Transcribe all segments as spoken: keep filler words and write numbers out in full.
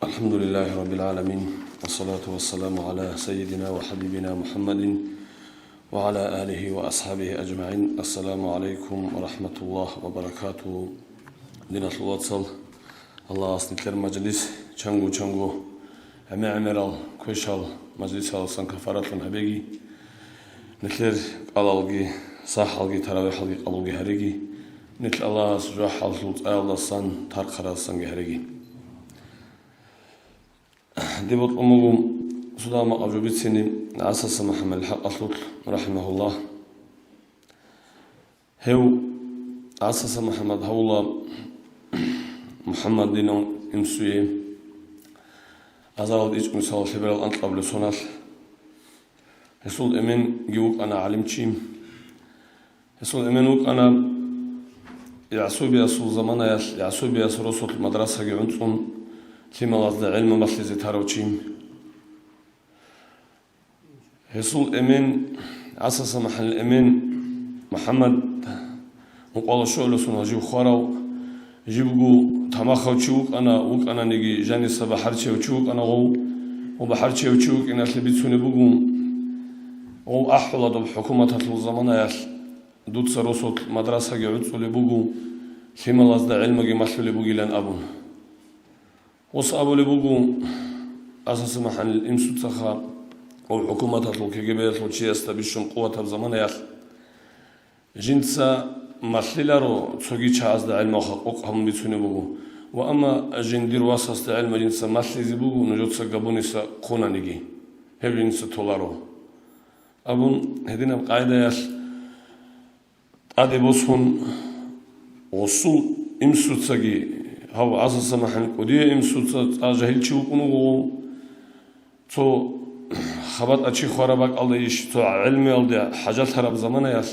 الحمد لله رب العالمين، والصلاة والسلام على سيدنا وحبيبنا محمد وعلى آله وأصحابه أجمعين. السلام عليكم ورحمة الله وبركاته. Диналъул вацал, Аллагьас нилъер мажлис чанго-чанго гӀемер-гӀемерал квешал мажлисаласан кафаратлъун гьабеги, нилъер кӀалалги, сахӀалги, таравихӀалги къабулги гьареги, нилъ Аллагьас жужахӀалъул цӀаялдасан, тархъаралдасанги гьареги. Дие бокьун буго цо дагьаб макъаб жо бицине ГӀасаса МухӀаммадил хӀакъалъулъ, рахӀимагьуллагь. Гьев ГӀасаса МухӀаммад гьавула МухӀаммад динав инсуе азаралда ичӀго, мисалалъе, лъеберал анкьабилеб соналъ. Гьесул эменги вукӀана гӀалимчи. Гьесул эмен вукӀана ЯгӀсубиясул заманаялъ, ЯгӀсубияс росулъ мадрасаги гӀунтӀун, лъималазда гӀелму малъизе тарав чи. Гьесул эмен, ГӀасаса МухӀаммадил эмен, МухӀаммад ункъоялда щуабилеб соналъ жив хварав, живго тамахав чи вукӀана, вукӀананиги жаниса бахӀарчияв чи вукӀана гъов, ва бахӀарчияв чи вукӀиналъе бицунеб буго, гъов ахӀула доб хӀукуматалъул заманаялъ, дуца росулъ мадрасаги гӀуцӀулеб буго, лъималазда гӀелмуги малъулеб бугилан абун. Гъос абулеб буго, ГӀасаса МухӀаммадил инсуцаха, гъов хӀукуматалъул, КГБ-ялъул чиясда бищун къуватаб заманаялъ, жинца малъиларо цоги чагӀазда гӀелму хӀакъукъ гьабун бицунеб буго, ва амма жиндир васасда гӀелму жинца малъизе буго, нужеца габуниса хъунаниги, гьеб жинца толаро, абун, гьединаб къагӀидаялъ тӀаде босун, гъосул инсуцаги, гьав ГӀасаса МухӀаммадил кӀудияв инсуца цӀа жагьилчи вукӀун вуго, цо хабатӀа чи хвараб бакӀалда иш, цо гӀелмуялде хӀажалъараб заманаялъ,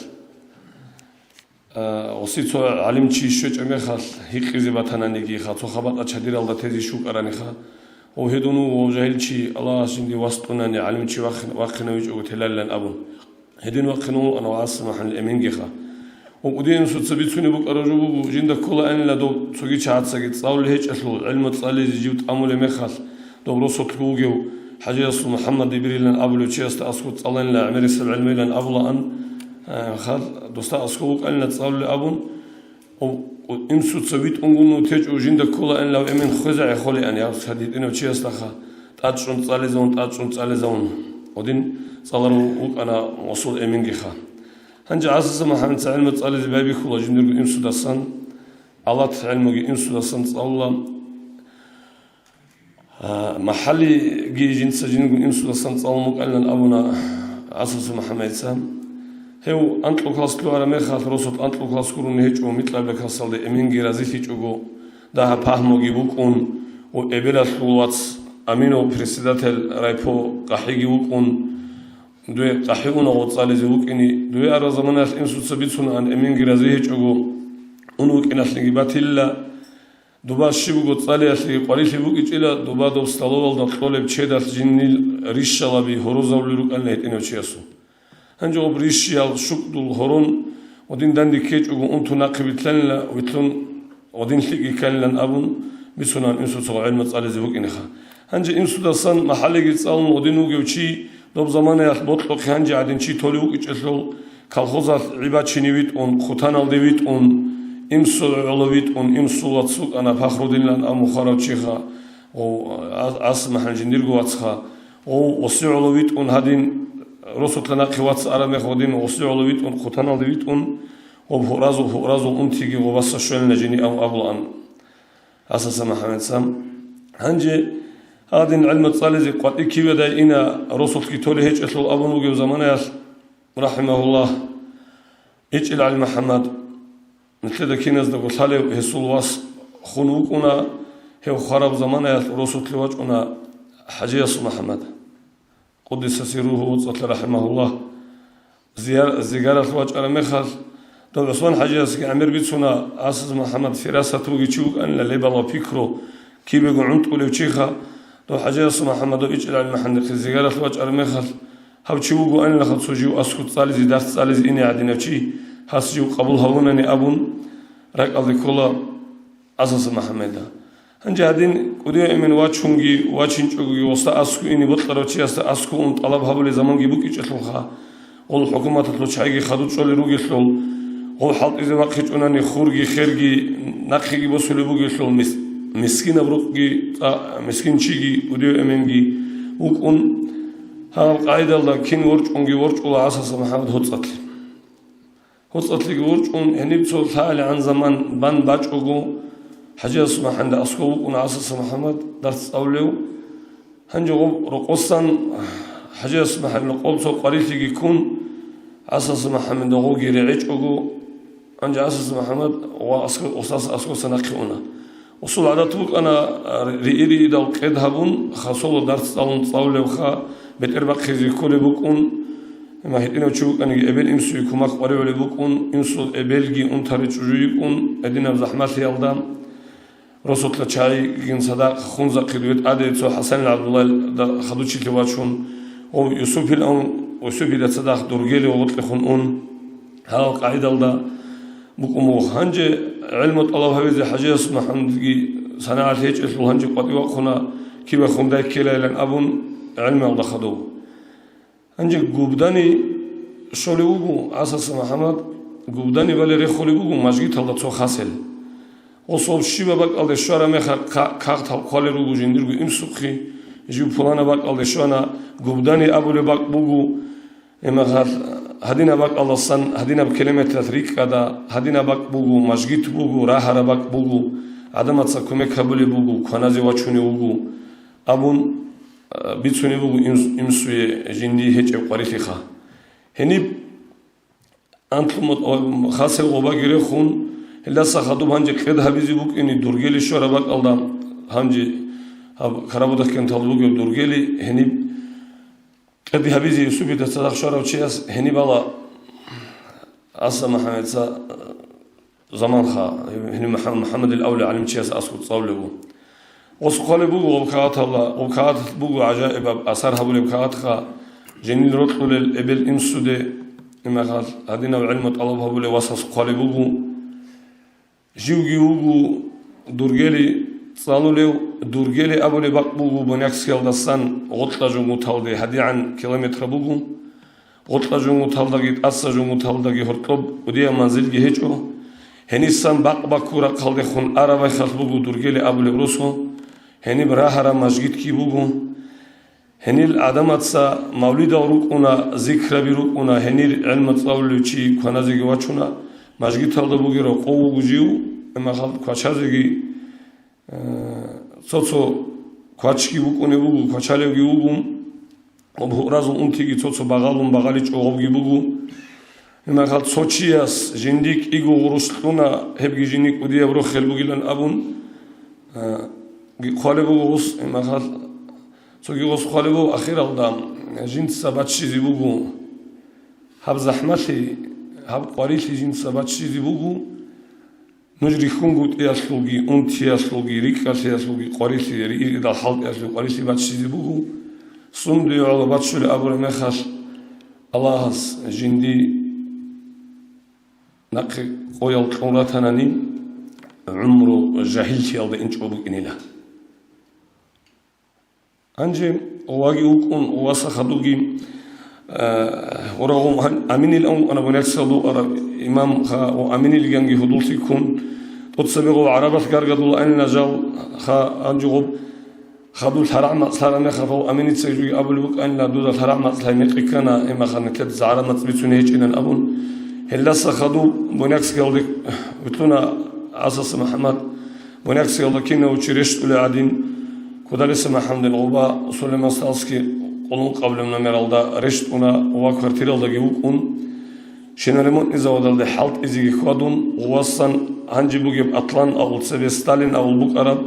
а, гъоси цо гӀалимчи щвечӀеб мехалъ гьикъизе батананигиха, цо хабатӀа чадиралда тезе иш вукӀараниха, гъов гьедун вуго, гъов жагьилчи Аллагьас жинде вас кьунани, гӀалимчи вахъин-, вахъинавичӀого теларилан абун. Гьедин вахъинавун вукӀана ГӀасаса МухӀаммадил эменгиха. Ва кӀудияв инсуца бицунеб букӀараб жо буго, жинда кколаанила доб цоги чагӀацаги цӀалулел гьечӀелъул, гӀелму цӀализе жив тӀамулеб мехалъ, доб росулъго вугев ХӀажиясул МухӀаммад Дибирилан абулев чиясда аскӀов цӀаланила, гӀемерисеб гӀелмуилан абулаан, э, хал, досда аскӀов вукӀанила цӀалулел абун, Ов-, инсуца витӀунгун вутечӀо, жинда кколаанилав эмен хвезегӀи холеан, я, цо гьитӀинав чиясдаха, тӀадчӀун цӀализавун, тӀадчӀун цӀализавун. Гъодин цӀаларав вукӀана гъосул эменгиха. Гьанже ГӀасаса МухӀаммадица гӀелму цӀализе байбихьула жиндирго инсудасан, алат гӀелмуги инсудасан цӀалула. А, махӀалиги жинца жиндирго инсудасан цӀалун вукӀанилан абуна ГӀасаса МухӀаммадица. Гьев анкьго класс лъугӀараб мехалъ, росулъ анкьго класс гурони гьечӀо, микьабилеб классалде эменги разилъичӀого, дагьаб пагьмуги букӀун, ва эбелалъул вац Аминов, председатель райпо, къахӀиги вукӀун, дуе къахӀи уна гъов цӀализе вукӀине, дуе арал заманаялъ инсуца бицунаан, эменги рази гьечӀого, ун вукӀиналъниги батилла. Дуба щиб буго цӀалиялъе къварилъи букӀичӀила, дуба доб столовалда кьолеб чедалъ жиндир рищалаби гьорозавулел рукӀанила гьитӀинав чиясул. Гьанже гъоб рищиял щукӀдул гьорон, гъодин данде ккечӀого унтун нахъе битлъанила, витлъун гъодин лъикӀги кканилан абун, бицунаан инсуца гъов гӀелму цӀализе вукӀинеха. Гьанже инсудасан махӀалиги цӀалун гъодин вугев чи, доб заманаялъ бокьухъе гьанже гӀадин чи толев вукӀичӀелъул, колхозалъ гӀи бачине витӀун, хъутаналде витӀун, инсул гӀоло витӀун, инсул вац вукӀана Пахрудинилан абун хварав чиха, гъов, ГӀас-, ГӀасаса МухӀаммадил жиндирго вацха, гъов, гъоси гӀоло витӀун гьадин, росулъа нахъе вац араб мех гъодин, гъоси гӀоло витӀун, хъутаналде витӀун, гъоб гьуразул, гьуразул унтиги гъобаса щвелина жини абун абулаан ГӀасаса МухӀаммадица. Гьанже гьадин гӀелму цӀализе къватӀи киведай ина, росулъги толей гьечӀелъул абун вугев заманаялъ, рахӀимагьуллагь, ИчӀил ГӀалимухӀаммад, нилъеда киназдаго лъалев, гьесул вас хун вукӀуна, гьев хвараб заманаялъ росулъе вачӀуна ХӀажиясул МухӀаммад, къуддиса сирругьу, вацӀцӀалъа, рахӀимагьуллагь, зияр-, зигаралъ вачӀараб мехалъ, дов ГӀусман-хӀажиясги гӀемер бицуна, ГӀасаса МухӀаммад фирасат бугев чи вукӀанила, лебал ва пикру кибего гӀунтӀулев чиха, дов ХӀажиясул МухӀаммад, дов ИчӀил ГӀалимухӀаммадихъе зигаралъ вачӀараб мехалъ, гьав чи вугоанилаха цо жив аскӀов цӀализе, дарс цӀализе ине гӀадинав чи, гьас жив къабул гьавунани абун, ракӀалде ккола ГӀасаса МухӀаммадида. Гьанже гьадин кӀудияв эмен вачунги, вачинчӀогоги, гъосда аскӀов ине бокьарав чиясда аскӀов ун тӀалаб гьабулел заманги букӀинчӀелъулха, гъол хӀукуматалъул чагӀиги хадув чӀолел ругелъул, гъов хӀалтӀизе вахъичӀунани хурги херги нахъеги босулеб бугелъул, мис-, мискинаб рукъги, цӀа-, мискинчиги, кӀудияв эменги вукӀун, гьаб къагӀидалда кин ворчӀунги ворчӀула ГӀасаса МухӀаммад гьоцӀалъе. ГьоцӀалъеги ворчӀун, гьениб цо лъагӀалигӀан заман бан бачӀого, ХӀажияс МухӀаммад аскӀов вукӀун ГӀасаса МухӀаммад дарс цӀалулев. Гьанже гъоб рокъосан ХӀажияс МухӀаммадил къо цо къварилъиги ккун, ГӀасаса МухӀаммад гъоги регӀечӀого, гьанже ГӀасаса МухӀаммад ва аскӀо-, гъосаса аскӀоса нахъе уна. Гъосул гӀадат букӀана, риги-ригидал къед гьабун, хасоло дарс цӀалун цӀалулевха, бетӀер бахъизе кколеб букӀун, гьитӀинав чи вукӀаниги, эбел-инсуе кумек къваригӀулеб букӀун, инсул эбелги унтарел чӀужу йикӀун, гьединаб захӀмалъиялда, росулъа чагӀигин цадахъ хунзахъе дуе тӀаде цо ХӀасанил ГӀабдуллайилда хадучилъи вачун, гъов Юсупил ан, Юсупида цадахъ Дургели гъоркьехун ун, гьал къагӀидалда букӀун буго. Гьанже гӀелму тӀалаб гьабизе ХӀажияс МухӀаммадги санагӀалъи гьечӀелъул гьанже къватӀивахъуна, кибехун дай ккелайилан абун, гӀелмуялда хадув. Гьанже Губдани щолев вуго ГӀасаса МухӀаммад, Губдани бале рехулеб буго мажгиталда цо хасел. Гъосул щибаб бакӀалде щвараб мехалъ ка-, кагътал хъвалел руго жиндирго имсухъе, жив пуланаб бакӀалде щвана, Губдани абулеб бакӀ буго, Гьеб мехалъ гьадинаб бакӀалдасан гьадинаб километралъ рикӀкӀада, гьадинаб бакӀ буго, мажгит буго, рагьараб бакӀ буго, гӀадамаца кумек гьабулеб буго, кваназе вачунев вуго абун, а, бицунеб буго имс-, имсуе жинди гьечӀеб къварилъиха. Гьениб анлъумат-, хасел гъобаги рехун, гьелдаса хадуб гьанже къед гьабизе букӀине Дургели щвараб бакӀалда, гьанже гьаб Карабудахъ кентал бугеб Дургели, гьениб Къеди гьабизе Юсупида цадахъ щварав чияс гьениб бала ГӀаса МухӀаммадица, э, заманха, гьениб МухӀам-, МухӀаммадил авлия гӀалимчияс аскӀов цӀалулев вуго. Гъос хъвалеб буго гъоб кагъаталда, гъоб кагъаталъ буго гӀажаибаб асар гьабулеб кагъатха, жинил рокьулел эбел-инсуде, имахал гьадинав гӀилму тӀалаб гьабулев васас хъвалеб буго. Живги вуго Дургели цӀалулев, Дургели абулеб бакӀ буго Буйнакскиялдасан гъоркьа жунгуталде гьадигӀан километр буго. Гъоркьа жунгуталдаги тӀаса жунгуталдаги гьоркьоб кӀудияб манзилги гьечӀо. Гьенисан бакъ баккул рахъалдехун араб байхалъ буго Дургели абулеб росу. Гьениб рагьараб мажгитги буго. Гьенир гӀадамаца мавлидал рукӀуна, зикраби рукӀуна, гьенир гӀелму цӀалулев чи кваназеги вачуна, мажгиталда бугеб къо вуго жив, имахал квачазеги, э, цо-цо квачги букӀунеб буго, квачалевги вуго, гъоб гьуразул унтиги цо-цо багъалун багъаличӀо гъобги буго. Гьебмехалъ цо чияс жинди кӀиго гъурущ кьуна, гьебги жиндир кӀудияб рохел бугилан абун, а, ги хъвалеб буго гъус, гьебмехалъ цоги гъус хъвалеб буго ахиралда, жинца баччизе буго. Гьаб захӀмалъи, гьаб къварилъи жинца баччизе буго. Нуж рихьунгутӀиялъулги, унтиялъулги, рикӀкӀалъиялъулги къварилъи, риидал хӀалтӀиялъул къварилъи баччизе буго, сунде гӀоло баччулеб абураб мехалъ, Аллагьас жинди нахъе къоял кьун ратанани, гӀумру жагьиллъиялда инчӀо букӀинила. Гьанже ваги вукӀун, васа хадуги, э, гъурагъун гьан-, Аминил ан вукӀана Буйнакскалда вукӀараб имамха ва Аминилганги гьудуллъи ккун, тӀоцебе гъов гӀарабалъ гаргадулаанила жал, ха, гьанже гъоб хадуб лъарагӀ мацӀ лъараб мехалъ гъов Аминица жуги абулеб букӀанила, дуда лъарагӀ мацӀ лъай мекъи ккана, гьебмехалъ нилъеда загӀара мацӀ бицуней гьечӀилан абун, гьелдаса хадуб Буйнакскалде вутлуна ГӀасаса МухӀаммад. Буйнакскиялда кинав чи рещтӀулев гӀадин, Кудалиса МухӀаммадил гъоба Сулейман Стальский къулун къаблеб номералда рещтӀуна ва квартиралдаги вукӀун, шинаремонтный заводалде хӀалтӀизеги хьвадун, гъувасан гьанже бугеб Атлан авул цебе Сталин авул букӀараб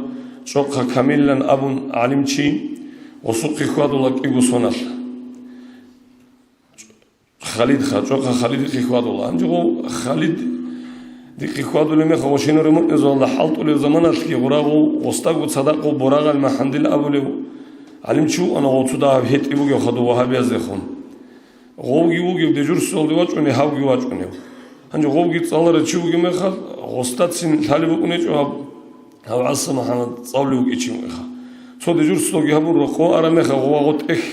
чӀохъа Камиллан абун гӀалимчи гъусухъе хьвадула кӀиго соналъ. Халидха, чӀохъа Халидихъе хьвадула. Гьанже гъов Халидихъе хьвадулеб мехалъ, гъов шинаремонтный заводалда хӀалтӀулеб заманалъги гъурагъов, гъосдаго цадахъ гъов Борагъал МухӀаммадил абулев гӀалимчи вукӀана, гъов цо дагьаб гьетӀи бугев хадув вагьабияздехун. Гъовги вугев дежурствоялде вачӀунев, гьавги вачӀунев. Гьанже гъовги цӀаларав чи вугеб мехалъ, гъосдацин лъалеб букӀун гьечӀо гьаб. Гьав ГӀаса МухӀаммад цӀалулев вукӀинчӀин вукӀиха. Цо дежурствоги гьабун, рокъов араб мехалъ, гъова гъо тӀехь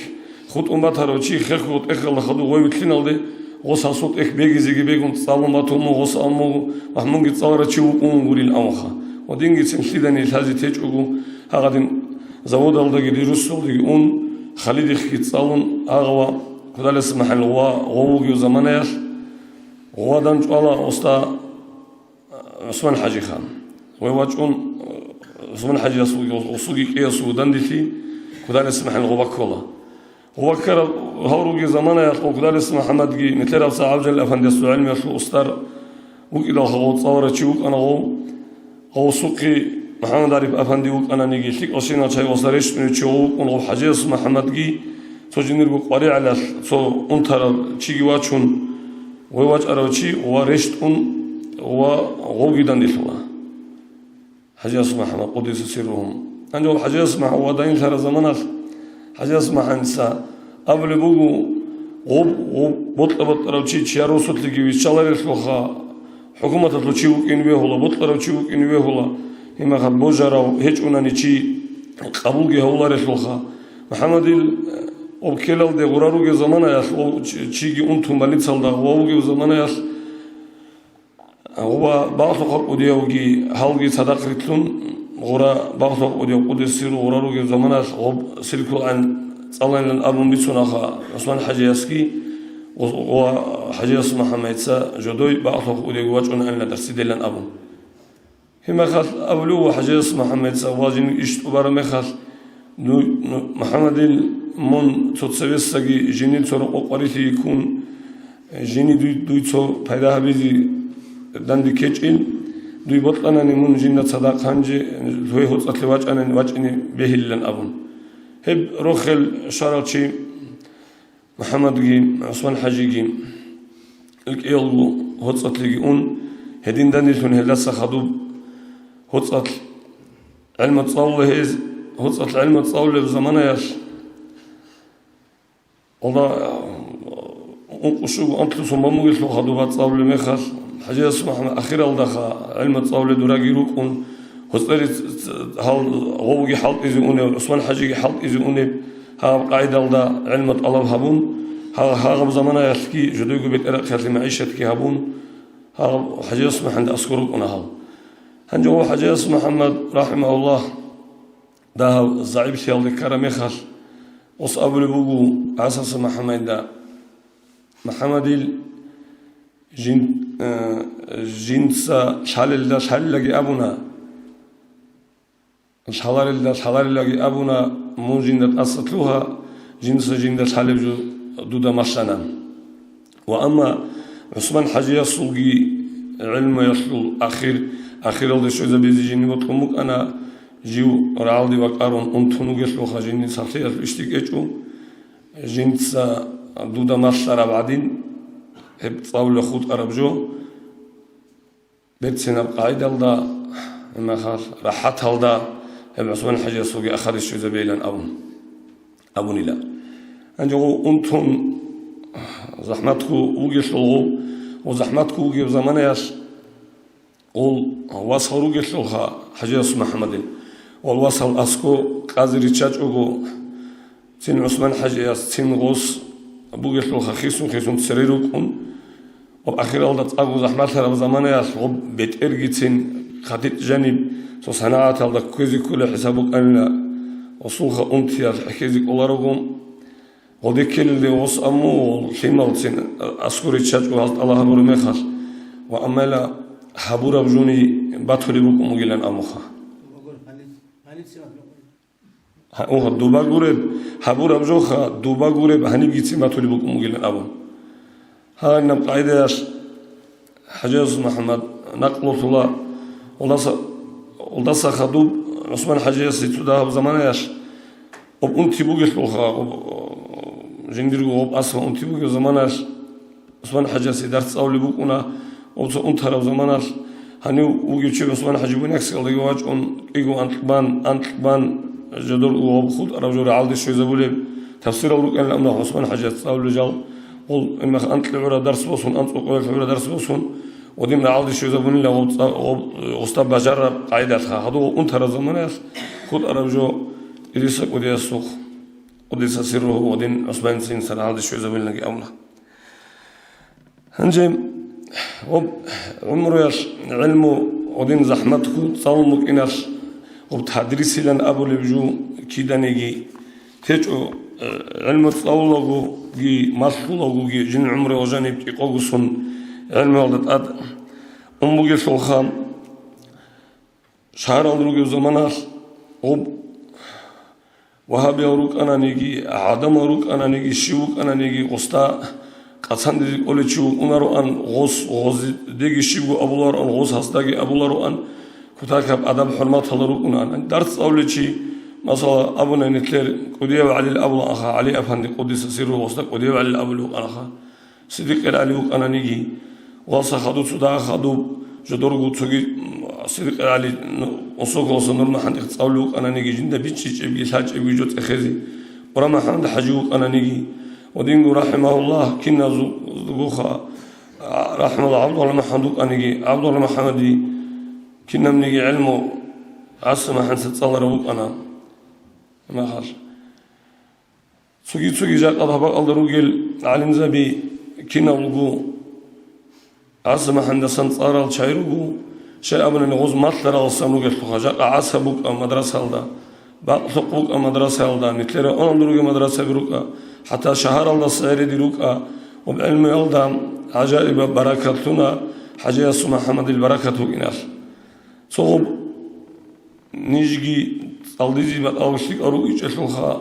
хутӀун батарав чи хехго тӀехьалда хадув гъой вилълъиналде, гъос гьасул тӀехь бегизеги бегун цӀалун батун мун гъос абун буго, махӀ мунги цӀаларав чи вукӀун гурин абунха. Ва дингицин лъиданиги лъазе течӀого, гьагъадин заводалдаги дежурствоялдаги ун, Халидихъги цӀалун, гьагъава Кудалиса МухӀаммад гъова гъов вугев заманаялъ, гъова данчӀвала уста ГӀусман-хӀажиха. Гъой вачӀун, ГӀусман-хӀажиясулги гъосулги кӀиясул данделъи Кудалиса МухӀаммад гъова ккола. Гъова ккараб гьав ругел заманаялъ Кудалиса МухӀаммадги, метлераб СагӀабжал афандиясул гӀелмиялъул устар вукӀидалха гъов цӀаларав чи вукӀана гъов. Гъосухъе МухӀаммад-ГӀариф афанди вукӀананиги, лъикӀал щинал чагӀи гъоса рещтӀунев чи гъов вукӀун гъов ХӀажияс МухӀаммадги, цо жиндирго къваригӀелалъ цо унтарав чиги вачун, гъой вачӀарав чи ва рещтӀун ва гъовги данделъула. ХӀажияс МухӀаммад, къуддиса сирругьу. Гьанже гъов ХӀажияс МухӀаммад ва дайинлъараб заманалъ ХӀажияс МухӀаммадица абулеб буго, гъоб, гъоб бокьа-бокьарав чи чияр росулъеги виччаларелъулха, хӀукуматалъул чи вукӀин вегьула, бокьарав чи вукӀин вегьула, гьимахъа божарав гьечӀунани чи къабулги гьавуларелъулха. МухӀаммадил, э, обкелалде гъура ругеб заманаялъ, гъов чи-, чиги унтун больницалда гъов вугев заманаялъ, Ва багълъухъа кӀудиявги гьалги цадахъ рилълъун, гъура багълъухъа кӀудияв къуддиса сирругьу гъура ругеб заманалъ гъоб силкулаан цӀалайилан абун бицунаха ГӀусман-хӀажиясги, ва ХӀажияс МухӀаммадица жодой багълъухъа кӀудиявги вачӀунаанила дарсиделан абун. Гьеб мехалъ абулев ва ХӀажияс МухӀаммадица ва жиндир иш тӀубараб мехалъ, Ну, ну, МухӀаммадил, мун цо цевесаги жиндир цо рокъов къварилъи йиккун, жиндир дуй, дуй цо пайда гьабизе данде ккечӀин, дуй бокьанани мун жинда цадахъ гьанже, гьев гьоцӀалъе вачӀанани вачӀине бегьилилан абун. Гьеб рохел щварав чи МухӀаммадги ГӀусман-хӀажиги кӀиялго гьоцӀалъеги ун, гьедин данделъун гьелдаса хадуб гьоцӀалъ гӀелму цӀалула гьез, гьоцӀалъ гӀелму цӀалулеб заманаялъ, гьалда ункъо-щуго анлъго сон бан бугелъул хадуб цӀалулеб мехалъ, ХӀажияс МухӀаммад ахиралдаха гӀелму цӀалулеб дураги рукӀун, гьоцӀери ц-, ц-, гьал гъовги хӀалтӀизе унев, ГӀусман-хӀажиги хӀалтӀизе унеб, гьаб къагӀидалда гӀелму тӀалаб гьабун, гьа-, гьагъаб заманаялъги жодойго бетӀерахъалъе магӀишатги гьабун, гьагъаб ХӀажияс МухӀаммад аскӀор рукӀуна гьал. Гьанже гъов ХӀажияс МухӀаммад, рахӀимагьуллагь, дагьаб загӀиплъиялде ккараб мехалъ, гъос абулеб буго ГӀасаса МухӀаммадида, МухӀаммадил жин-, э, жинца лъалелда лъалилаги абуна, лъаларелда лъаларилаги абуна, мун жинда тӀаса лъугьа, жинца жинда лъалеб жо дуда малъана. Ва амма ГӀусман-хӀажиясулги гӀелмуялъул ахир, ахиралде щвезабизе жиндие бокьун букӀана, жив рагӀалде вакӀарун унтун вугелъулха жиндир сахлъиялъ ишди кӀечӀо, жинца дуда малъараб гӀадин, гьеб цӀалула хутӀараб жо, берцинаб къагӀидалда, гьимахъал рахӀаталда гьеб ГӀусман-хӀажиясулги ахадис щвезабейилан абун, абунила. Гьанже гъов унтун захӀматго вугелъул гъов, ва захӀматго вугеб заманаялъ гъол васал ругелъулха ХӀажияс МухӀаммадил, гъол васал аскӀо къазе риччачӀого, цин ГӀусман-хӀажияс, цин гъос бугелъулха хисун-хисун цере рукӀун, ва ахиралда цӀакъго захӀматлъараб заманаялъ гъоб бетӀергицин хъатикь жаниб цо санагӀаталда кквезе кколеб хӀисаб букӀанила, гъосулха унтиялъ хӀехьезе кӀоларого. Гъоде ккелелде гъос амму лъималцин аскӀоре чачӀо гьал тӀала гьабураб мехалъ, ва аммала гьабураб жони батулеб букӀун бугилан аммуха. Гьа, угьа, дуба гуреб, гьабураб жоха, дуба гуреб гьанибгицин батулеб букӀун бугилан абун. Гьанаб къагӀидаялъ ХӀажияс МухӀаммад накълулъула, улдаса, улдаса хадуб ГӀусман-хӀажиясе цо дагьаб заманаялъ, гъоб унти бугелъулха, гъоб, жиндирго гъоб асма унти бугеб заманаялъ, ГӀусман-хӀажиясе дарс цӀалулеб букӀуна, гъоб цо унтараб заманалъ, гьанив вугев чи ГӀусман-хӀажи Буйнакскалдаги вачӀун, кӀиго анкьбан, анкьбан, жодор у гъоб хутӀараб жо рагӀалде щвезабулеб, тафсирал рукӀанила амма ГӀусман-хӀажияс цӀалулел жал, гъол, гьимахъ анкьи гӀура дарс босун, анцӀбукъ гӀура дарс босун, Гъодин рагӀалде щвезабунила гъоб-, гъоб-, гъосда бажараб къайдалъха, гьадув унтараб заманаялъ хутӀараб жо Идриса кӀудиясухъ, къуддиса сирругьу, гъодин ГӀусманица рагӀалде щвезабунилаги абуна. Гьанже гъоб гӀумруялъ гӀилму гъодин захӀматго цӀалун букӀиналъ, гъоб тадрисилан абулеб жо киданиги течӀо, э, гӀилму цӀалулагоги, малъулагоги, жин гӀумру ва жаниб кӀикъого сон гӀилмуялда тӀад ун бугелъулха, шагьаралда ругеб заманалъ гъоб вагьабиял рукӀананиги, гӀадамал рукӀананиги, щив вукӀананиги, гъосда къацандезе кӀолев чи вукӀунароан, гъос, гъоздеги щибго абулароан, гъос гьасдаги абулароан, кутакаб адаб-хӀурматалда рукӀунаан. Дарс цӀалулев чи, масала, абуна нилъер КӀудияв ГӀалил абулаанха, ГӀали-апанди къуддиса сирругьу гъосда КӀудияв ГӀалил абулев вукӀанаха, Сидикъил ГӀали вукӀананиги, валса хадуб цо дагьа хадуб, жодорго цоги, м, Сидикъил ГӀали, ну, Осоколаса НурмахӀамадихъ цӀалулев вукӀананиги, жинда бичӀчӀичӀебги лъачӀебги жо цӀехезе, КъурамахӀамад-хӀажи вукӀананиги, ва динго, рахӀимагьуллагь, киназулгоха, а, рахӀимагьуллагь, ГӀабдуллагь МахӀамад вукӀаниги, ГӀабдуллагь МахӀамади кинабниги гӀелму ГӀасимахӀамадица цӀаларав вукӀана. Махалъ. Цоги-цоги жакъа гьаб бакӀалда ругел гӀалимзаби киналго ГӀасимахӀамадасан цӀарал чагӀи руго, щай абунани гъоз малъараласан ругелъулха, жакъа ГӀаса букӀа мадрасаялда, Бакълъухъ букӀа мадрасаялда, нилъер районалда ругел мадрасаби рукӀа, хӀатта шагьаралдаса гӀереде рукӀа, гъоб гӀелмуялда гӀажаибаб баракат лъуна, ХӀажиясул МахӀамадил баракат букӀиналъ. Цо гъоб нижги цӀалдизе батӀалъи кӀал рукӀичӀелъулха,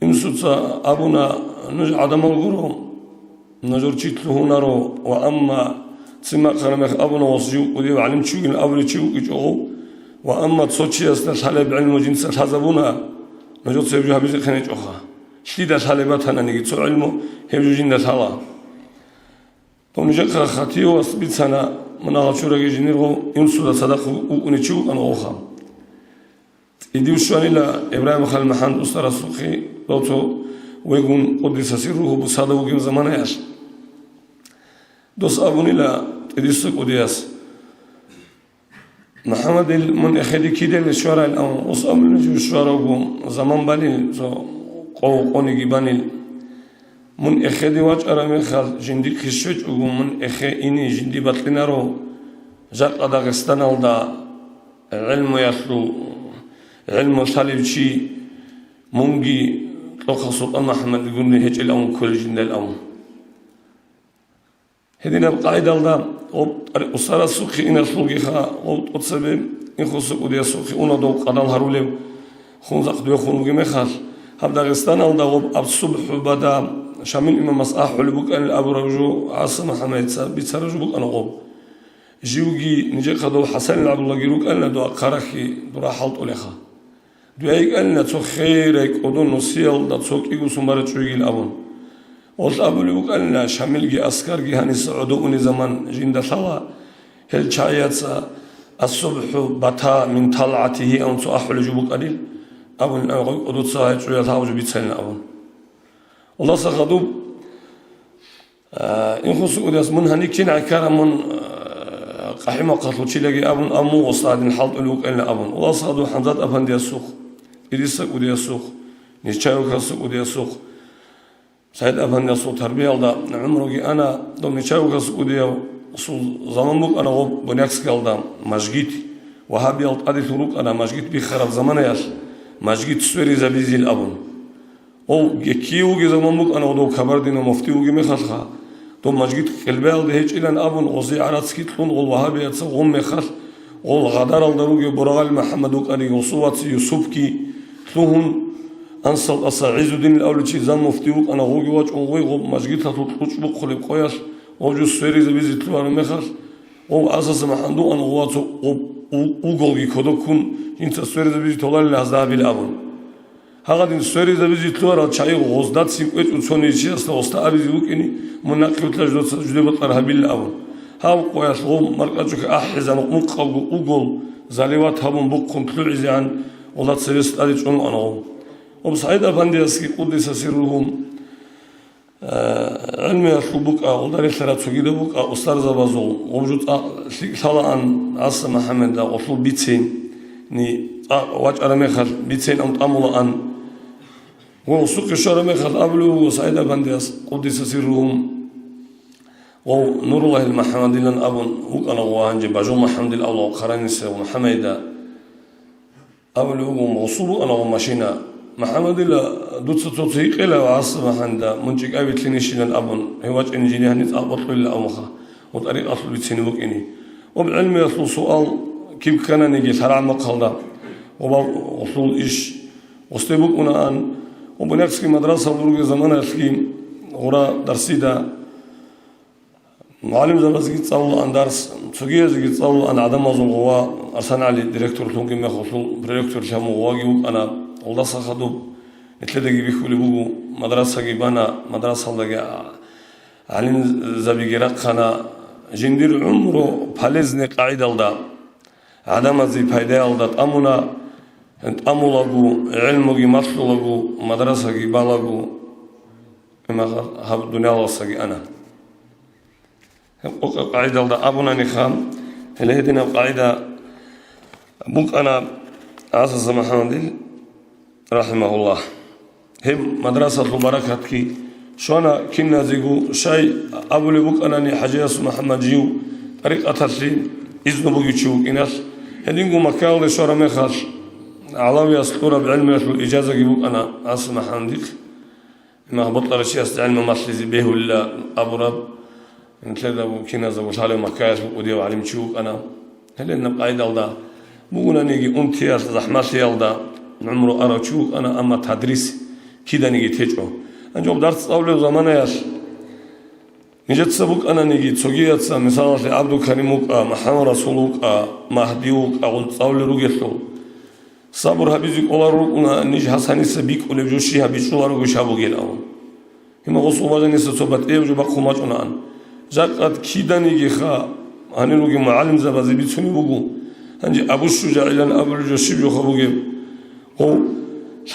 инсуца абуна: «Нуж гӀадамал гуро, нужер чи лъугьунаро, ва амма цин бахъараб мех абуна, гъос жив кӀудияв гӀалимчи вугин абулев чи вукӀичӀого, ва амма цо чиясда лъалеб гӀелму жинца лъазабуна, нужеца гьеб жо гьабизе хъинечӀоха, лъида лъалеб батананиги цо гӀелму, гьеб жо жинда лъала». Дов нижехъа хативас бицана, мунагьал чураги жинирго инсуда цадахъ вукӀунев чи вукӀана гъовха. ТӀидив щванила Ибрагьим Халил МахӀамад устарасухъе, дов цо вегун къуддиса сирругьу бусада вугев заманаялъ. Дос абунила тӀидиса кӀудияс: «МахӀамадил, мун эхеде киделги щварайилан, ус абулеб жо щваравго заман банил, цо къо-, къониги банил. Мун эхеде вачӀараб мехалъ, жиндихъе щвечӀого, мун эхе ине жинди бакьинаро, жакъа Дагъистаналда гӀелмуялъул, гӀелму лъалев чи, мунги Кьохъа СултӀан МахӀамад гурони гьечӀел авун кколел жиндал авун». Гьединаб къайдалда гъоб тӀари-, устарасухъе иналъулгиха, гъоб тӀоцебе Инхоса кӀудиясухъе уна дов къадал гьарулев, хунзахъ дуе хун вугеб мехалъ, гьаб Дагъистаналда гъоб АбсубхӀу бада Шамил имамас ахӀулеб букӀанил абураб жо ГӀаса МахӀамадица бицараб жо букӀана гъоб. Живги нижехъа дов ХӀасанил ГӀабдуллаги рукӀанила дов ахъарахьи дура хӀалтӀулеха. Дуе йикӀанила цо херай кӀодо нусиялда цо кӀиго сумара чӀугил абун. Гъолъ абулеб букӀанила, Шамилги Аскарги гьаниса гӀодов уни заман жинда лъала, гьел чагӀияца: «АсубхӀу бата мин талгӀатигьи», – абун цо ахӀулеб жо букӀанил, абунин, гъой кӀодоца гьай чӀуял гьав жо бицанин абун. Аллагьас хадуб, Э, Инхоса кӀудияс: «Мун гьанив кин гӀеккараб, мун, э, къахӀимахъалъув чилаги», – абун, амма гъосда гьадин хӀалтӀулев вукӀанила абун. Аллагьас хадуб ХӀамзат-апандиясухъ, Идриса кӀудиясухъ, Нечаевкаса кӀудиясухъ, СагӀид-апандиясул тарбиялда гӀумруги ана, дов Нечаевкаса кӀудиявсул заман букӀана гъоб Буйнакскиялда мажгит, вагьабиял тӀаделъун рукӀана мажгит биххараб заманаялъ, мажгит сверизабизил абун. Гъов геккие вугев заман букӀана, гъодов Кабардиналъул муфти вугеб мехалъха, дов мажгит къелбаялда гьечӀилан абун, гъозе гӀарацги кьун, гъол вагьабияца гъун мехалъ, гъол Гъадаралда ругев Бурагъали МахӀамад вукӀаниги, гъосул вац Юсупги лъугьун, Ансал тӀаса ГӀиззуддинил авличи заммуфти вукӀана, гъовги вачӀун гъой гъоб мажгиталъул кьучӀ бухъулеб къоялъ, гъов жо сверизабизе лъугьараб мехалъ, гъов асаса МахӀамад вукӀана, гъов вац гъоб у-, уголги кодоб ккун, жинца сверизабизе толарила гьазда гьабил абун. Гьагъадин сверизабизе лъугьарал чагӀи гъоздацин кӀвечӀун цониги чиясда гъосда абизе букӀине, мун нахъе вутлъа жидеца жуде бокьараб гьабилла абун. Гьав къоялъ гъов маркӀачӀухъе ахӀизан мукъабго угол заливат гьабун бухъун лъугӀизегӀан гъолда цевес тӀаде чӀун вукӀана гъов. Гъоб СагӀид-апандиясги къуддиса сирругьу Э, гӀилмуялъул букӀа, гъолда релълъараб цогидаб букӀа, устарзабазул гъуб жу цӀакъ лъикӀ лъалаан ГӀаса МухӀаммада гъолъул бицин, ни цӀакъ вачӀараб мехалъ бицин ам тӀамулаан. Гъосухъе щвараб мехалъ абулев вуго СагӀид-апандияс, къуддиса сирругьу, гъов Нуруллагьил МухӀаммадилан абун вукӀана гъов, гьанже Бажул МухӀаммадил авлу Хъаранисев МухӀаммадида. Абулев вуго, гъосул букӀана гъо машина. МухӀаммадила, дуца цо-цо гьикъила ГӀаса МухӀаммада, мун чӀикӀабилъинищилан абун, гьев вачӀине жине гьаниб цӀакъ бокьулила абунха, гъо тӀарикъалъул бицине букӀине. Гъоб гӀилмуялъул суал киб ккананиги лъарагӀмахъалда, гъобал гъолъул иш гъосде букӀунаан, гъо Буйнакский мадрасалда ругел заманаялъги гъура дарсида, МугӀалимзабазги цӀалулаан дарс, цогиязеги цӀалулаан гӀадамазул гъова, АрсанагӀали директорлъунги мехалъул проректорлъи гьабун гъоваги вукӀана, гъолдаса хадуб нилъедаги бихьулеб буго, мадрасаги бана, мадрасалдаги гӀалимзабиги рахъана, жиндир гӀумру полезный къагӀидалда, гӀадамазе пайдаялда тӀамуна, тӀамулаго, гӀелмуги малъулаго, мадрасаги балаго, гьеб дуниялалдасаги ана. Гьеб къо-, къо-, къагӀидалда абунаниха, гьеле гьединаб къагӀида букӀана ГӀасаса МухӀаммадил, рахӀимагьуллагь. Гьеб мадрасалъул баракатги щвана киназего, щай абулеб букӀанани ХӀажияс МухӀаммад жив тӀарикъаталъе изну бугев чи вукӀиналъ, гьединго Маккаялде щвараб мехалъ, гӀалавияс кьураб гӀелмуялъул ижазаги букӀана ГӀаса МухӀаммадихъ. Имам БутӀарачиясда гӀелму малъизе бегьулила абураб, нилъеда киназего лъалев Маккаялъ кӀудияв гӀалимчи вукӀана. Гьеле гьеб къагӀидалда бугонаниги унтиялъ, захӀмалъиялда гӀумру арав чи вукӀана, амма тадрис киданиги течӀо. Гьанже гьаб дарс цӀалулев заманаялъ нижеца букӀананиги, цогияца, мисалалъе, ГӀабдулкарим вукӀа, МухӀаммад Расул вукӀа, Магьди вукӀа, гъол цӀалулел ругелъул, сабур гьабизе кӀоларо рукӀуна, ниж гьас гьаниса бикӀулеб жо щиб гьабичӀуларого, щиб бугилан. Гьеб гъосул бажаниса цо батӀияб жо бахъун бачӀунаан. Жакъа киданигиха, гьанир ругел мугӀалимзабазе бицунеб буго, гьанже Абу ШужагӀилан абулеб жо щиб жоха бугеб? Гъов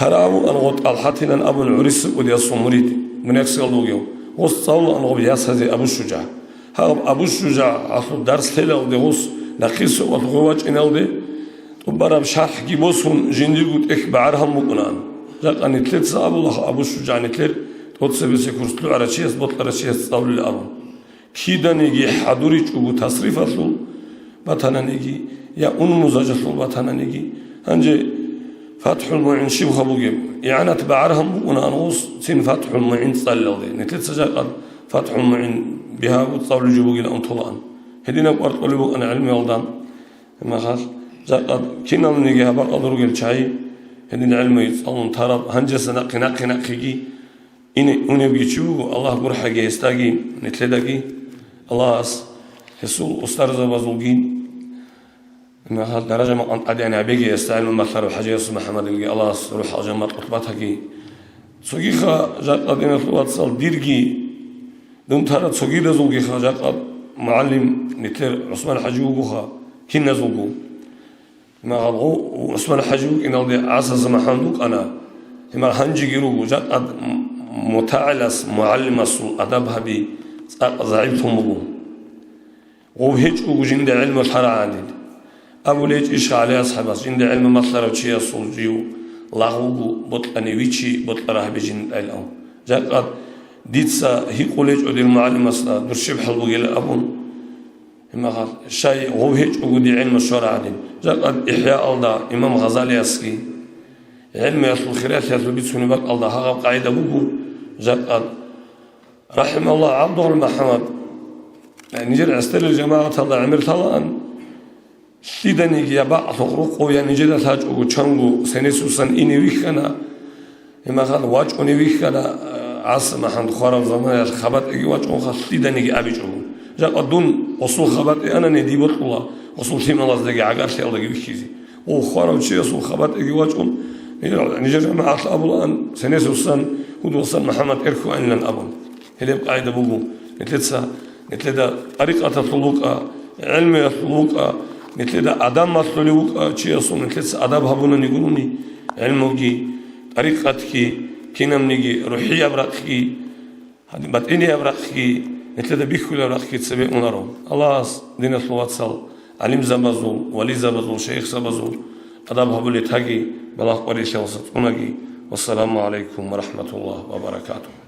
лъарагӀав вукӀана, гъо ТӀалхӀатилан абун гӀурисаб кӀудиясул мурид, Буйнакскиялда вугев. Гъос цӀалулаан гъоб ясазе Абу ШужагӀ. Гьаб Абу ШужагӀалъул дарс лъелалде, гъос нахъисеб вахъун гъов вачӀиналде, тӀубараб шархӀги босун, жиндирго тӀехь багӀараб гьабун букӀунаан. Жакъа нилъеца абулаха, Абу ШужагӀ нилъер тӀоцебесеб курс лъугӀарав чияс, бокьарав чияс цӀалулел абун. Киданиги хӀадуричӀого тасрифалъул батананиги, я унмузажалъул батананиги, гьанже ФатхӀул МугӀин щибха бугеб? ИгӀанат багӀараб гьабун букӀунаан гъос цин ФатхӀул МугӀин цӀалулелде. Нилъеца жакъа ФатхӀул МугӀин бигьаго цӀалулел жо бугилан унтулаан. Гьединаб кӀвар кьолеб букӀана гӀелмуялда. Гьеб мехалъ жакъа киналниги гьаб бакӀалда ругел чагӀи гьедин гӀелмуги цӀалун тараб, гьанжеса нахъе-нахъе-нахъеги ине унебги чи вуго, Аллагь гурхӀаги гьесдаги, нилъедаги, Аллагьас гьесул устарзабазулги, гьеб мехалъ даража-макъам тӀадегӀан гьабеги, гьесда гӀелму малъарав ХӀажияс МухӀаммадилги Аллагьас рухӀал жаннат къулъ батаги. Цогиха, жакъа, диналъул вацал, дирги, дун тарал цогидазулгиха, жакъа мугӀалим нилъер ГӀусман ХӀажи вугоха, киназулго. Магьал гъо-, ГӀусман ХӀажи вукӀиналде ГӀасаса МухӀаммад вукӀана, гьеб гьанжеги руго, жакъа м-, мутагӀилас мугӀалимасул адаб гьаби цӀакъ загӀиплъун буго. Гъов гьечӀого жинда гӀелму лъарагӀанин. Абулей гьечӀищха ГӀали асхӀабас, жинда гӀелму малъарав чиясул жив лагъ вуго, бокьани вичи, бокьараб гьаби жинда тӀайилан. Жакъа дица гьикъулей гьечӀо дир мугӀалимасда, дур щиб хӀал бугилан абун. Гьеб мехалъ, щай гъов гьечӀого дир гӀелму щварагӀанин. Жакъа ИхӀяалда имам Гъазалиясги гӀелмуялъул хиралъиялъул бицунеб бакӀалда гьагъаб къагӀида буго, жакъа, рахӀимагьуллагь, ГӀабдул МухӀаммад, нижер гӀестелел жамагӀаталда гӀемер лъалаан, лъиданиги я бакълъухъ рукъов, я нижеда лъачӀого чанго сенесусан ине вихьана, гьеб мехалъ вачӀуне вихьана, ГӀаса МухӀаммад хвараб заманаялъ хабатӀиги вачӀунха лъиданиги абичӀого. Жакъа дун гъосул хабатӀи анани, дие бокьула гъосул лъималаздаги гӀагарлъиялдаги вихьизе. Гъов хварав чиясул хабатӀиги вачӀун, нижер жамагӀатлъ абулаан, сенесусан, гьудулсан МухӀаммад тӀерхьуанилан абун. Гьелеб къагӀида буго, нилъеца, нилъеда тӀарикъаталъул вукӀа, гӀелмуялъул вукӀа, нилъеда адаб малъулев вукӀа чиясул, нилъеца адаб гьабунани гурони, гӀелмуги, тӀарикъатги, кинабниги, рухӀияб рахъги, Гьадин батӀинияб рахъги, нилъеда бихьулеб рахъги цебе унаро. Аллагьас диналъул вацал, гӀалимзабазул, вализабазул, шайихзабазул адаб гьабулел таги балагь къварилъиялдаса цӀунаги. Вассаламу гӀалайкум ва рахӀматуллагь ва баракатугь.